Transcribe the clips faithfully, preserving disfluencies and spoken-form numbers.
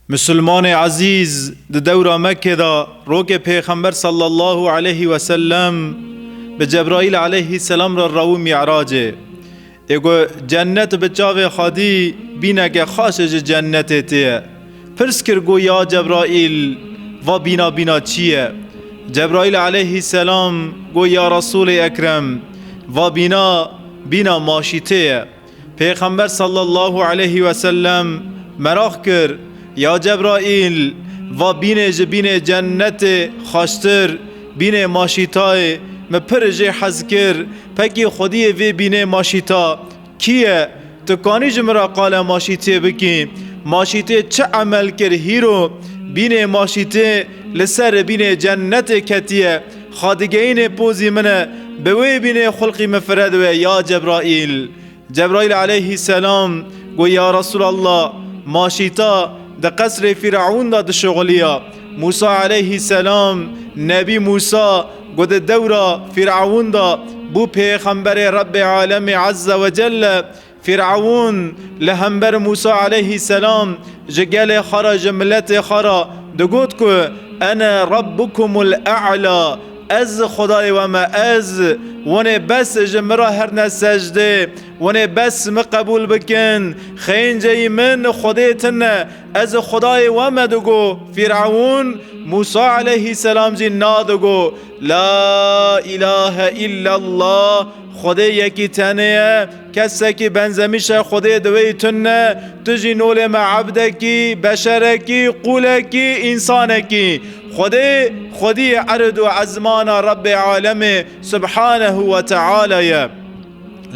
Misilmanê ezîz, di dewra Mekkê de rokê Pêxember sallallahu aleyhi ve sellem bi Cebraîl aleyhisselam re rawû Mi'racê. Ê got, cennet bi çavê xwe dî, bîneke xaş ji cennetê tê ye. Pirs kir, got, ya Cebraîl, va bîna bîna çi ye? Cebraîl aleyhisselam got, ya Resûlê Ekrem, va bîna, bîna maşîtê ye. Pêxember sallallahu aleyhi ve sellem meraq kir, ya Cebraîl, va bînê ji bînê cennetê xaştir, bînê maşîtayê, min pir jê hez kir, pekî xwediyê vê bînê maşîta kî ye? Tu kanî ji min re qala maşîtê bikî? Maşîtê çi emel kir hîro bînê maşîtê li ser bînê cennetê ketiye? Xwe digeyînê pozî min e, bi wê bînê xulqî min fire dibe, ya Cebraîl. Cebraîl aleyhisselam got, ya Resûlallah, maşîta di qesrê Fîr'ewn de dişuxuliya. Mûsa aleyhisselam, Nebî Mûsa, got, di dewra Fîr'ewn de bû pêxemberê Rebbê Alemê Azze ve Celle. Fîr'ewn li hember Mûsa aleyhisselam ji gelê xwe re, ji miletê xwe re digot ku, "Ene Rabbukumul E'la." Ez Xwedayê we me, ez. Winê bes ji min re herne secdê. Winê bes min qebûl bikin. Xênceyî min Xwedê tune. Ez Xwedayê we me digo. Fîr'ewn Mûsa aleyhisselam jî na digo. La ilahe illallah. Xwedê yekî tenê ye. Kesekî benzemîşe Xwedê di wê tune, tu jî nolê me ebdekî, beşerekî, qûlekî, însanekî. Xwedê, Xwediyê erd û ezmana Rebbê Alemê Subhanehu ve Teala ye.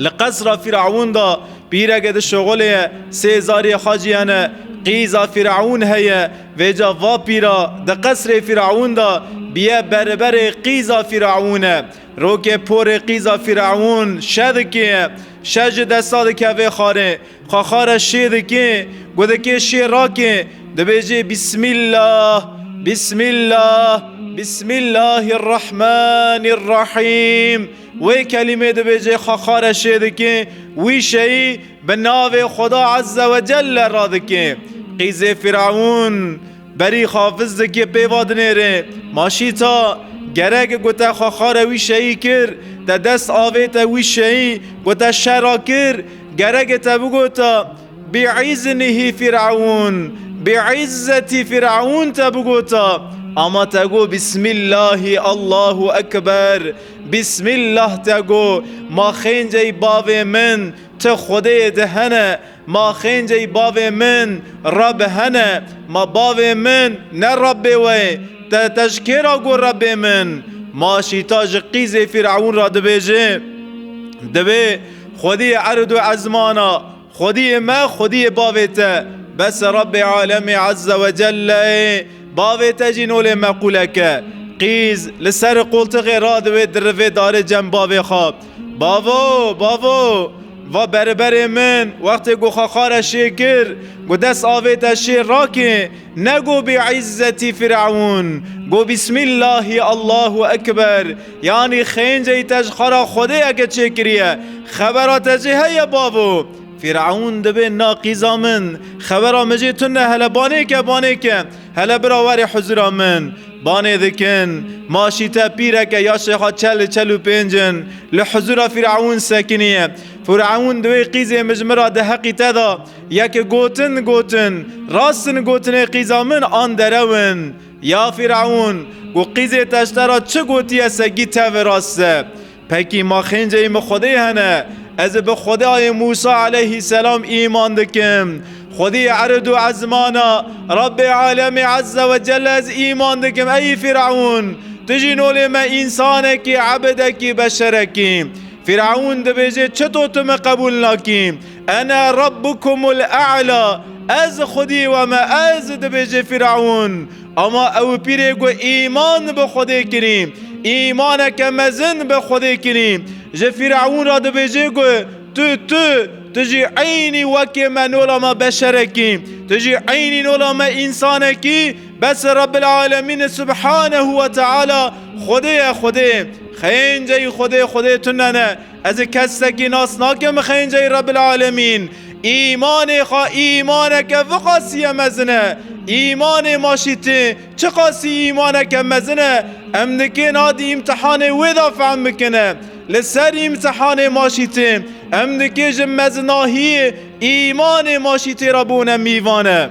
Li qesra Fîr'ewn de pîreke dişuxulê ye, sê zariyê xwe jî hene, qîza Fîr'ewn heye, vêca va pîra di qesrê Fîr'ewn de biye berberê qîza Fîr'ewn e. Rokê porê qîza Fîr'ewn şe dike, şe ji desta dikeve xwarê, xwe xwara şê dike, got dike şê rake, dibêje, "Bismillah, Bismillah, Bismillahirrahmanirrahim." Wê kelîmê dibêje, xwe xwara şê dike, wî şeyî bi navê Xweda Azze ve Celle radike. Qîzê Fîr'ewn berî xafiz dike, pê va dinêre, "Maşîta, gerek ku te xwe xare wî şeyî kir, te dest avête wî şeyî, ku te şera kir, gerek te bigota, bi îznihî Fîr'ewn, bi îzzetî Fîr'ewn te bigota, ama te got, Bismillahî, Allahu Ekber, Bismillah te got, ma xêncey bavê min, ti Xwedê di hene, ma xêncey bavê min, Reb hene, ma bavê min ne Rebbê we ye, te, te ji kê re got Rebbê min?" Maşîta ji qîzê Fîr'ewn re dibêje, dibê, "Xwediyê erd û ezmana, Xwediyê me, Xwediyê bavê te, bes Rebbê Alemê Azze ve Celle ye, bavê te jî nolê me qûleke." Qîz li ser qoltixê radibê, dirivê darê cem bavê xwe. "Bavo, bavo, va berberê min, wextê ku xwe xare şê kir, ku dest avête şê rake, ne got bi îzzetî Fîr'ewn, got Bismillahî, Allahu Ekber, yanî xênceyî te ji xwe re Xwedêyeke çêkiriye. Xebera te jê heye bavo?" Fîr'ewn dibê, "Na qîza min, xebera min jê tune, hele banê ke, banê ke, hele bira were huzura min." Banê dikin, maşîte pîreke yaşê xwe çel, çel û pênc in, li huzura Fîr'ewn sekiniye. Fîr'ewn dibê, "Qîzê min ji min re di heqî te de yeke gotin gotin, rast in gotinê qîza min an derew in." Ya Fîr'ewn, got, "Qîzê te ji te re çi gotiye, segî tevê rast e. Pekî ma xênceyî min Xwedê hene, ez ê bi Xwedayê Mûsa aleyhisselam îman dikim. Xwediyê erd û ezmana, Rebbê Alemê Azze ve Celle ez îman dikim. Ey Fîr'ewn, tu jî nolê me însanekî, ebidekî, beşerekî." Fîr'ewn dibêje, "Çito tu min qebûl nakî? Ene Rabbukumul E'la, ez Xwediyê we me, ez," dibêje Fîr'ewn. Ama ew pîrê ku îman bi Xwedê kirî, îmaneke mezin bi Xwedê kirî, ji Fîr'ewn re dibêje ku, "Tu, tu, tu jî eynî wekê me, nola me beşerekî, tu jî eynî nola me însanekî, bes Rebbil Alemîn Subhanehu ve Teala Xwedê ye, Xwedê. Xênceyî Xwedê, Xwedê tune ne. Ez ê kesekî nas nakim xênceyî Rebbil Alemîn. Îmanê xwe îmaneke viqasî ye mezin e. Îmanê Maşîtê çiqasî îmaneke mezin e, em dikên a di îmtihanê wê de fehm bikine. Li ser îmtihanê Maşîtê em dikê ji mezinahiyê îmanê Maşîtê re bûne mîvan e.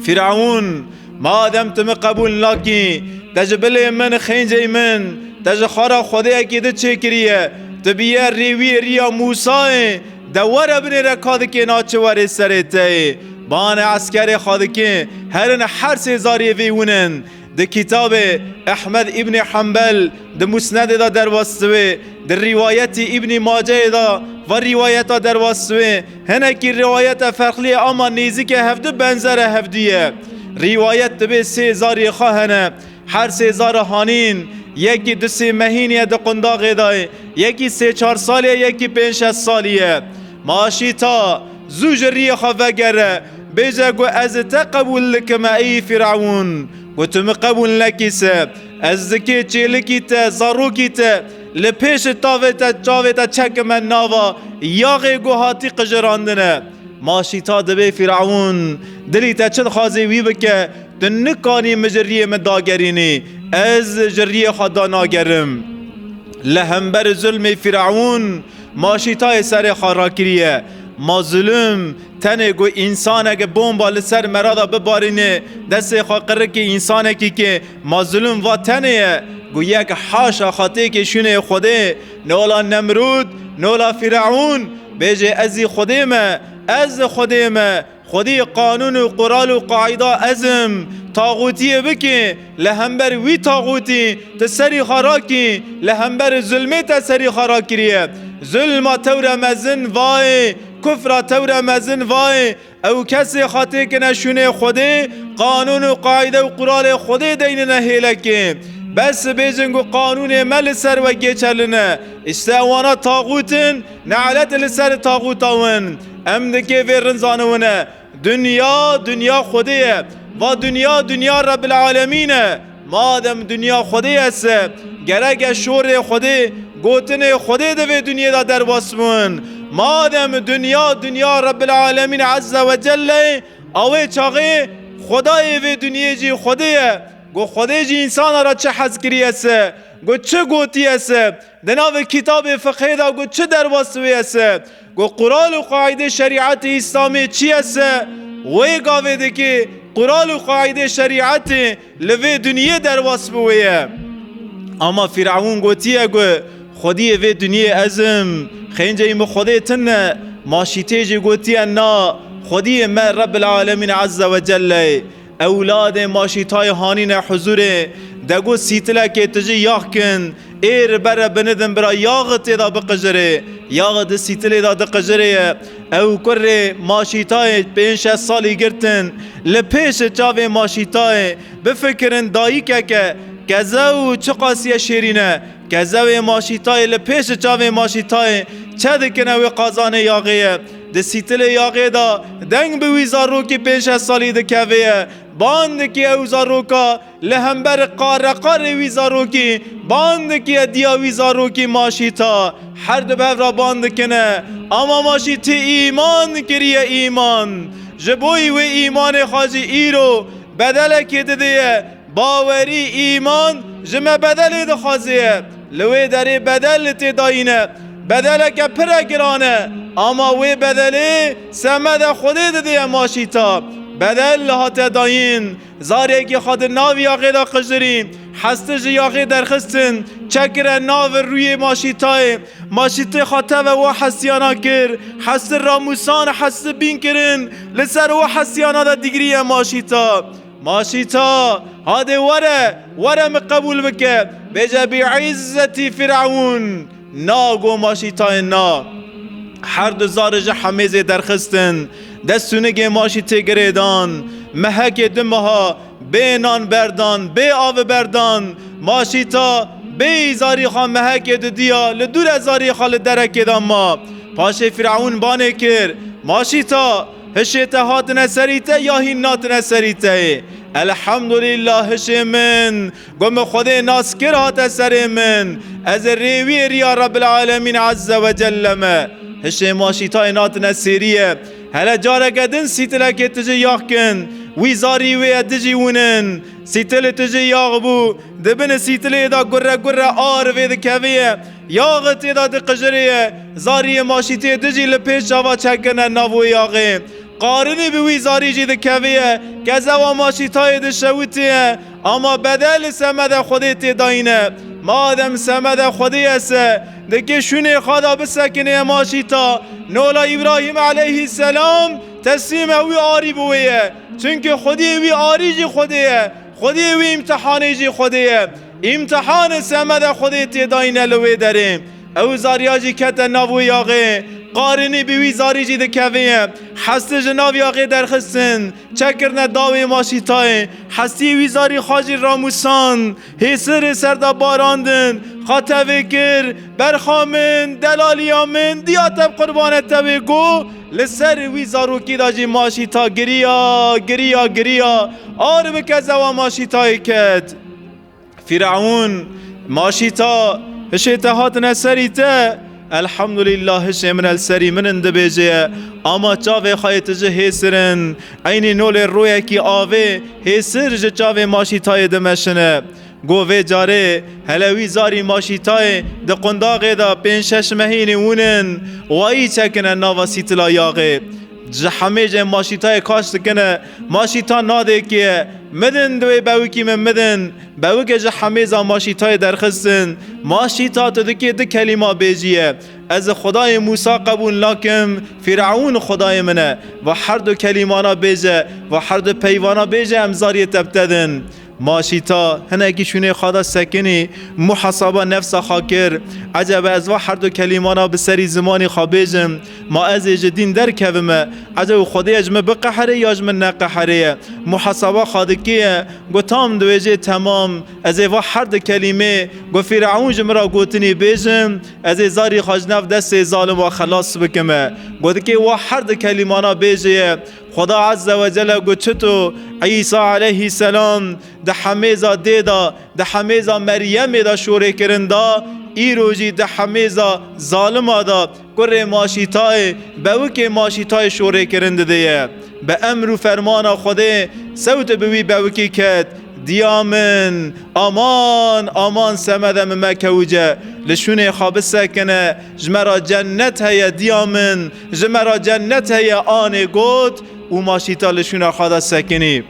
Fîreûn, madem tu min qebûl nakî, te ji bilê min, xêncê min, te ji xwe re xwedêyekî din çêkiriye, tu bûye rêwiyê riya Mûsayê, de were binêre ka dikê na çi werê serê te yê. Bane eskerê xwe dikê, herin her sê zariyê vê winin. Di kitabê Ehmed îbnî Hembel di Musnedê de derbas dibe, di rîwayetî Îbnî Maceyê de va rîwayeta derbas dibe, hinekî rîwayeta ferqlî ye ama nêzîkê hevdu benzer e hevdû ye. Rîwayet dibe sê zariyê xwe hene, her sê zara hanîn, yekî du sê mehîn ye di qundaxê de ye, yekî sê çar salî ye, yekî pênc şeş salî ye. Maşîta, zû ji riyê xwe vegere, bêje ku ez te qebûl dikime ey Fîreûn. Ku tu min qebûl nekî se, ez dikê çêlikî te, zarokî te, li pêş tavê te, çavê te çekime nava yaxê ku hatî qijirandine. Maşîta dibê Fîreûn, dilî te çi dixwazê wî bike, tu nikanî min ji riyê min dagerînî, ez ji riyê xwe danagerim. Li hember zulmê Fîreûn, Maşîtayê serê xwe rakiriye. Ma zulm tenê ku însaneke bomba li ser mera de bibarîne, destê xwe qirikê însanekî ke ma zulm va tenê ye, ku yek haşa xatêkê şûnê Xwedê, nola Nemrûd, nola Fîreûn, bêje ez î Xwedê me, ez Xwedê me, Xwedî qanûn û qural û qaîda ez im, taxûtiyê bikî, li hember wî taxûtî tu serî xwe rakî, li hember zulmê te serî xwe rakiriye. Zulma tewre mezin vayê, kufra tewre mezin vayê, ew kesê xwe têkine şûnê Xwedê, qanûn û qaîde û quralê Xwedê deynine hêlekê. Bes bêjin ku qanûnê me li ser we geçerli ne. Îşte wana taxût in, nelet li ser taxûta win. Em dikê vê rin zaniwine. Dinya, dinya Xwedê ye. Va dinya, dinya Rebbil Alemîn e. Madem dinya Xwedê ye se, gerek e şorê Xwedê, gotinê Xwedê di vê dinyê de derbas bûn. Madem dinya, dinya Rebbil Alemîn Azze ve Celle ye, awê çaxê Xwedayê vê dinyê jî Xwedê ye. Go Xwedê ji însana re çi hez kiriye se, go çi gotiye se, di navê kitabê fiqhê de go çi derbas wê ye se, go qural û qaîdê şerîetê Îslamê çi ye se, wê gavê dikê qural û qaîdê şerîetê li vê dinyê derbas bi wê ye. Ama Fîreûn gotiye go Xwediyê vê dinyê ez im, xênceyî min Xwedê tune, Maşîtê jî gotiye na, Xwediyê me Rebbil Alemîn Azze ve Celle ye. Ewladê Maşîtayê hanîne huzûrê, de got sîtilekê tijî yax kin, ê ri bere binidin bira yaxi tê de biqijirê. Yaxi di sîtilê de diqijirê ye. Ew kurê Maşîtayê pênc şeş salî girtin, li pêş çavê Maşîtayê bifikirin dayikeke kezew çiqas ye şêrîn e. Kezewê Maşîtayê li pêş çavê Maşîtayê çe dikine wê qazanê yaxê ye. Di sîtilê yaxê de deng bi wî zarokî pênc şeş salî dikeve ye. Ban dikî ew zaroka li hember qareqarê wî zarokî, ban dikî diya wî zarokî Maşîta. Her du bi hev re ban dikine. Ama Maşîtê îman kiriye îman. Ji bo wê îmanê xwe jî îro bedelekê didiye. Bawerî, îman ji me bedelê dixwaze ye. Li wê derê bedel li tê dayîne. Bedeleke pire giran e. Ama wê bedelê semede Xwedê didiye Maşîta. Bedel li hate dayîn. Zarekî xwe di nav yaxê de qijirî. Hesti ji yaxê derxistin. Çekire nav rûyê Maşîtayê. Maşîtê xwe teve we hestiyana kir. Hesti ramûsan, hesti bîn kirin. Li ser we hestiyana de digiriye Maşîta. Maşîta, hadê were, were min qebûl bike. Bêje bi îzzetî Fîreûn. Na go Maşîtayê na. Her du zarê ji hemêzê derxistin. Dest û nigê Maşîtê girêdan. Mehekê du meha bê nan berdan, bê av berdan. Maşîta bê zarî xwe mehekê didiya, li dûre zarî xwe li derekê de ma. Paşê Fîreûn banê kir. Maşîta, hişê te hatine serî te ya hîn natine serî te yê? Elhamdulîllah hişê min, go min Xwedê nas kir hate serê min. Ez ê rêwiyê riya Rebbil Alemîn Azze ve Celle me. Hişê Maşîtayê natine sêrî ye. Hele careke din sîtilekê tijî yax kin, wî zarî wê ye dijî winin. Sîtilê tijî yax bû, di bin sîtilê de gure gure ar vê dikeviye. Yaxê tê de diqijiriye, zariyê Maşîtê dijî li pêş çava çekirine nav wê yaxê. Qarinî bi wî zarî jî dikeviye, kezewa Maşîtayê dişewitiye, ama bedelê semede Xwedê tê dayîne. Madem semede Xwedê ye se, dikê şûnê xwe de bisekiniye Maşîta. Nola Îbrahîm aleyhîselam teslîme wî arî bi wê ye. Çimkî Xwediyê wî arî jî Xwedê ye. Xwediyê wî îmtihanê jî Xwedê ye. Îmtihanê semede Xwedê tê dayîne li wê derê. Ew zariya jî kete nav wê yaxê. Qarinî bi wî zarî jî dikeviye. Hestî ji nav yaxê derxistin. Çekirine dawê Maşîtayê. Hestî wî zarî xwe jî ramûsan. Hêsirê ser de barandin. Xwe tevê kir. Berxa min, delaliya min, diya te bi qurbane tevê got. Li ser wî zarokî de jî Maşîta giriya, giriya, giriya. Ar bi kezewa Maşîtayê ket. Fîreûn, Maşîta, hişê te hatine serî te? Elhamdulillah, hişê min el serî min in dibêje ye. Ama çavê xwe yê tijî hêsir in. Eynî nolê rûyekî avê hêsir ji çavê Maşîtayê dimeşine. Go vê carê hele wî zarî Maşîtayê di qundaxê de pênc şeş mehînî wûn in, wayî çekine nava sîtila yaxê. Ji hemêjê Maşîtayê kaş dikine, Maşîta nadêkiye, midin di wê bewikî min midin. Bewike ji hemêza Maşîtayê derxistin. Maşîta tu dikê du kelîma bêjiye. Ez Xwedayê Mûsa qebûl nakim, Fîreûn Xwedayê min e. Va her du kelîmana bêje, va her du peyvana bêje em zariyê te bi te din. Maşîta hinekî şûnê xwe de sekinî, muhasaba nefsa xwe kir. Ecebe ez va her du kelîmana bi serî zimanî xwe bêjim, ma ez ê ji dîn derkevime? Ecebe Xwedê ji min biqeherê ya ji min neqeherê ye? Muhasaba xwe dikê ye, got tam dibêjê temam, ez ê va her du kelîmê ku Fîreûn ji min re gotinî bêjim, ez ê zarî xwe ji nav destê zalima xelas bikime. Got dikê wa her du kelîmana bêjê ye. Xweda Azze ve Celle got çito Îsa aleyhîselam di hemêza dê de, di hemêza Meryemê de şorê kirin da, îro jî di hemêza zalima de, kurê Maşîtayê, bewikê Maşîtayê şorê kirin didê ye. Bi emr û fermana Xwedê sewt bi wî bewikî ket. Diya min, aman, aman semede min mekewice. Li şûnê xwe bisekine. Ji me re cennet heye diya min. Ji me re cennet heye anê got û Maşîta li şûna xwe de sekinî.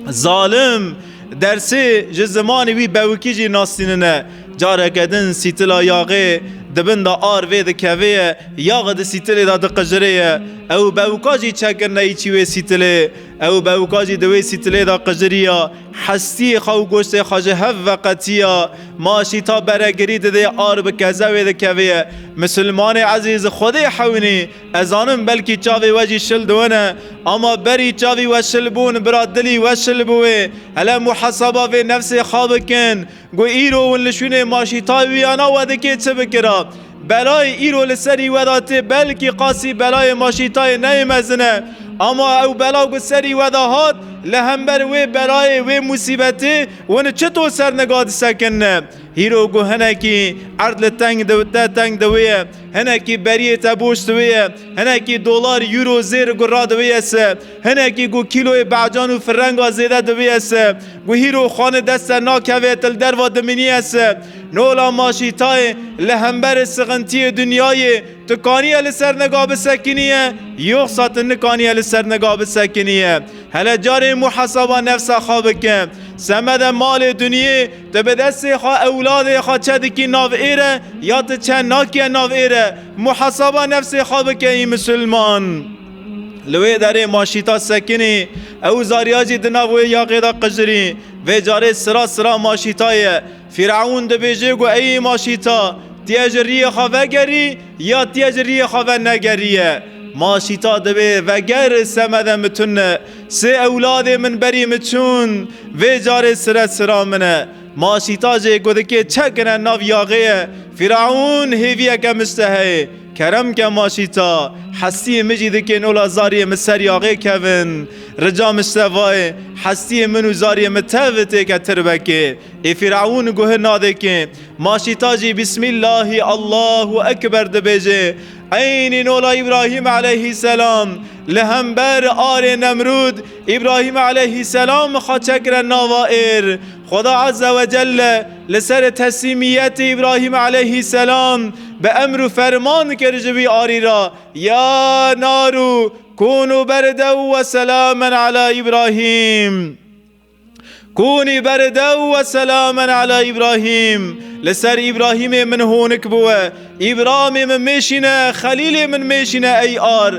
Zalim, dersê ji zimanê wî bewikî jî nastînine. Careke din sîtila yaxê di bin de ar vê dikevê ye, yax di sîtilê de diqijirê ye. Ew bewika jî çekirine îçî wê sîtilê. Ew bewika jî di wê sîtilê de qijiriya. Hestiyê xwe û goştê xwe ji hev veqetiya. Maşîta beregirî didê ar bi kezewê dikevê ye. Misilmanê ezîz, Xwedê hewnî. Ez zanim belkî çavê we jî şil diwine, ama berî çavî we şil bûn, bira dilî we şil bû wê. Hele muhasaba vê nefsê xwe bikin. Got îro hûn li şûnê Maşîtayê wiyana we dikê çi bikira? Belayê îro li serî we de tê, belkî qasî belayê Maşîtayê neyê mezin e. Ama ew bela ku serî we de hat, li hember wê belayê, wê musîbetê, hûn çito ser niga disekinine? Hîro ku hinekî erd li teng di te teng di wê ye, hinekî beriyê te boş di wê ye, hinekî dolar, euro, zêr ku radiwê ye se, hinekî ku kîloyê becan û firenga zêde di wê ye se, ku hîro xanê dest te nakeve, tu li derva dimîniye se, nola Maşîtayê li hemberê sixintiyê dinyayê, tu kaniye li ser niga bisekiniye, yoxsa tu nikaniye li ser niga bisekiniye. Hele carê muhasaba nefsa xwe bike. Semede malê duniyê, tu bi destê xwe ewladê xwe çe dikî nav êre, ya tu çe nakiye nav êre. Muhasaba nefsê xwe bike î misilman. Li wê derê Maşîta sekinî, ew zariya jî di nav wê yaxê de qijirî. Vê carê sira sira Maşîta ye. Fîreûn dibêje ku ey Maşîta, tiye ji riyê xwe vegerî ya tiye ji riyê xwe venegerî ye. Maşîta dibê veger semede min tune. Sê ewladê min berî min çûn, vê carê sire sira min e. Maşîta jê ku dikê çekine nav yaxê ye. Fîreûn hêviyeke min ji te heye. Kerem ke Maşîta, hestiyê min jî dikê nola zariyê min ser yaxê kevin. Rica min ji te vayê, hestiyê min û zariyê min tev têke tirbekê. Ê Fîreûn guhi nadêkê. Maşîta jî Bismillahî Allahu Ekber dibêje. Eynî nola Îbrahîm aleyhîselam li hember arê Nemrûd, Îbrahîm aleyhîselam xwe çekire nava êr. Xweda Azze ve Celle li ser teslîmiyetê Îbrahîm aleyhîselam bi emr û ferman kir ji vî arî re, "Ya naru kûnû berdew ve selamen ala Îbrahîm." Kûnî berdew ve selamen ala Îbrahîm. Li ser Îbrahîmê min hûnik bûwe. Îbrahîmê min mêşîne, Xelîlê min mêşîne ey ar.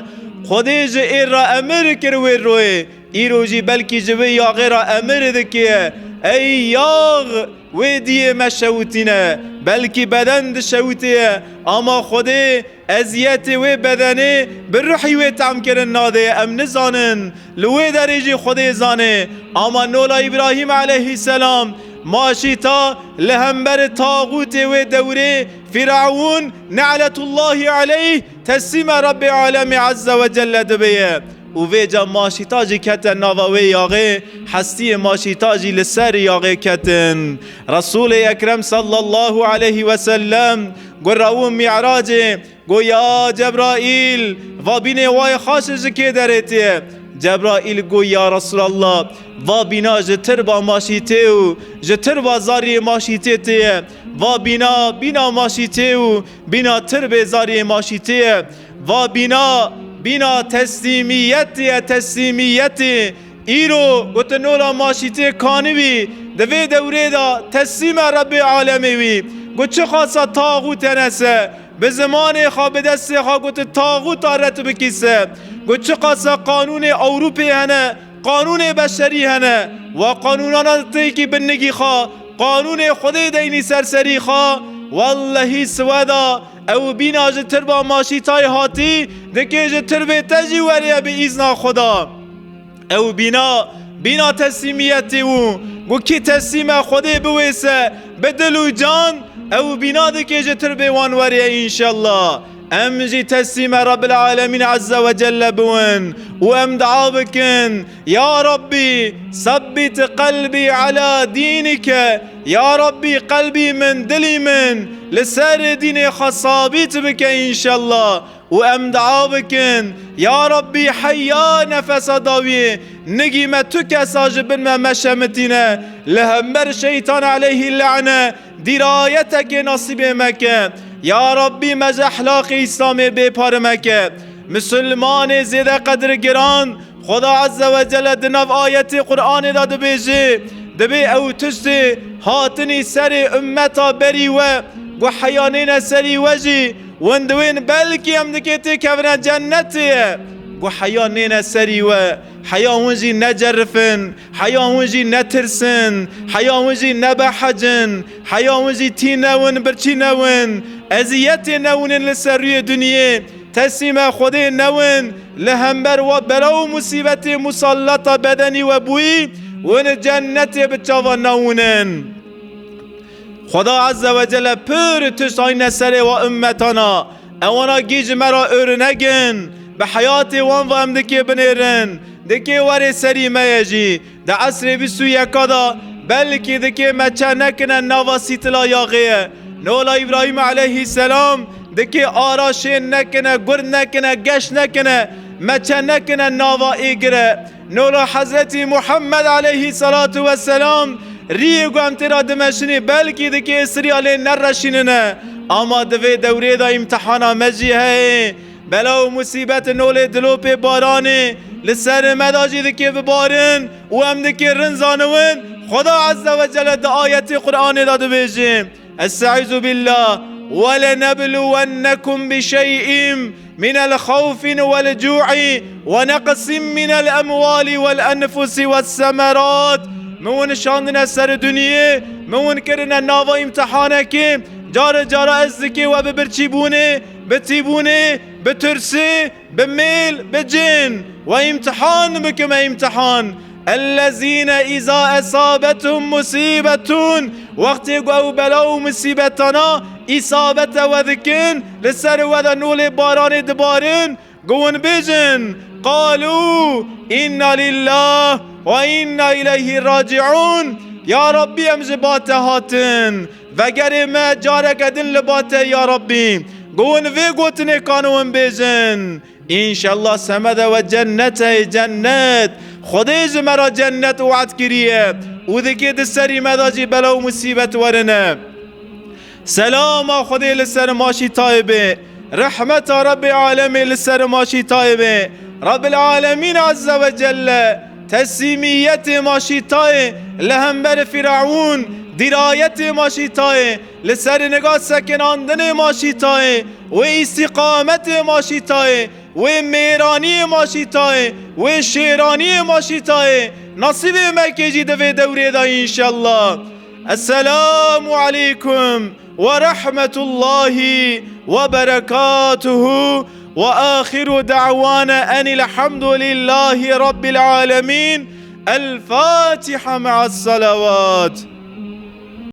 Xwedê ji êr re emir kir wê royê. Îro jî belkî ji vê yaxê re emir dike. Ey yax, wê diyê me şewitîne. Belkî beden dişewitê ye. Ama Xwedê eziyetê wê bedenê bi ruhî wê temkirin nade, em nizanin. Li wê derê jî Xwedê zane. Ama nola Îbrahîm aleyhîselam maşîta li hember taxûtê wê dewrê Fîrawûn ne'letullahî aleyh teslîme Rebbê Alemê Azze ve Celle dibe ye. Û vêca maşîta jî kete nava wê yaxê, hestiyê maşîta jî li ser yaxê ketin. Resûlê Ekrem sallallahu aleyhi ve sellem got, rawû Mi'racê, Go ya Cebraîl, va bînê wayê xaş ji kê derêtiye? Cebraîl go ya Resulallah, va bîna ji tirba maşîtê û ji tirba zariyê maşîtê tê ye. Va bîna, bîna maşîtê û bîna tirbê zariyê maşîtê ye. Va bîna, bîna teslîmiyetê ye, teslîmiyetê. Îro gotin nola maşîtê kanibî, di vê dewrê de teslîme Rebbê Alemê wî. Got çiqasa taxût hene se, bi zimanê xwe, bi destê xwe gotin taxûta ret bikî se. Got çiqasa qanûnê Ewropê hene, qanûnê beşerî hene. Wa qanûnana têkî bin nigî xwe, qanûnê Xwedê deynî ser serî xwe. Wellehî siweda ew bîna ji tirba maşîtayê hatî, dikê ji tirbê te jî weriye bi îzna Xweda. Ew bîna, bîna teslîmiyetê û got kî teslîme Xwedê biwê se, bi dil û can, ew bîna dikê ji tirbê wan weriye înşellah. Em jî teslîme Rabbil Alemîn Azze ve Celle biwin û em dua bikin, Ya Rabbî, sebbit qelbî ala dînike, Ya Rabbî, qelbî min, dilî min li ser dînê xwe sabît bike înşellah. Û em dua bikin, Ya Rabbî, heya nefesa dawiyê, nigî me tu kesa ji bin me meşemitîne, li hember şeytan aleyhî lane, dîrayetekê nasîbê me ke. Ya Rabbî, me ji ehlaqê Îslamê bêpar meke. Misilmanê zêde qedirgiran, Xweda Azze ve Celle di nav ayetê Qur'anê de dibêje, dibê ew tiştê hatinî serê ummeta berî we, ku heya nêne serî we jî, Win diwên belkî em dikê têkevine cennetê ye. Ku heya nêne serî we, heya hûn jî necerifin, heya hûn jî netirsin, heya hûn jî nebehecin, heya hûn jî tî newin, birçî newin, eziyetê newinin li ser rûyê duniyê, teslîme Xwedê newin, li hember wa bela û musîbetê musalleta bedenî we bûyî, win cennetê bi çavan newinin. Xweda Azze ve Celle pir tişt ayne serê wa ummetana. Ewana gî ji me re örnek in. Bi heyatê wan ve em dikê binêrin. Dikê werê serî me ye jî. Di esrê bîst û yeka de belkî dikê me çe nekine nava sîtila yaxê ye. Nola Îbrahîm aleyhîselam dikê ara şên nekine, gurd nekine, geş nekine, me çe nekine nava êgire. Nola Hezretî Muhammed aleyhî selatu weselam riyê ku em tê ra dimeşinê belkî dikê siriya lê nereşînine. Ama di vê dewrê de îmtihana me jî heye. Bela û musîbet nolê dilopê baranê li ser me de jî dikê bibarin û em dikê rin zaniwin. Xweda Azze ve Celle di ayetê Qur'anê de dibêje. Estaizu billah. "Ve lenebluwennekum bi şey'in minel xawfi vel cu'i ve neqsim minel emwali vel enfusi ves semerat." Min wi nişandine ser duniyê, min wi kirine nava îmtihanekê. Care cara ez dikê we bi birçîbûnê, bi tîbûnê, bi tirsê, bi mêl, bi cin. We îmtihan bikime îmtihan. Ellezîne îza esabethum musîbetun, wextê ku ew bela û musîbetana îsabete we dikin, li ser we de nolê baranê dibarin, ku hûn bêjin, qalû, înna lillah we înna ileyhî raciûn, ya Rabbî, em ji ba te hatin, vegerê me careke din li ba te, ya Rabbî. Go hûn vê gotinê kane hûn bêjin. Înşallah semede we cennetê cennet. Xwedê ji me re cennet wad kiriye û dikê di serî me de jî bela û musîbet werine. Selama Xwedê li ser Maşîtayê be. Rehmeta Rebbê Alemê li ser Maşîtayê be. Rabbil Alemîn Azze ve Celle teslîmiyetê Maşîtayê li hember Firaûn, dirayetê Maşîtayê, li ser niga sekinandinê Maşîtayê, wê îstîqametê Maşîtayê, wê mêraniyê Maşîtayê, wê şêraniyê Maşîtayê, nasîbê me kê jî di vê dewrê de înşallah. Esselamu aleykum ve rahmetullahi ve berekatuhu ve ahiru da'wana enilhamdülillahi rabbil alemin. El Fatiha me'as salavat.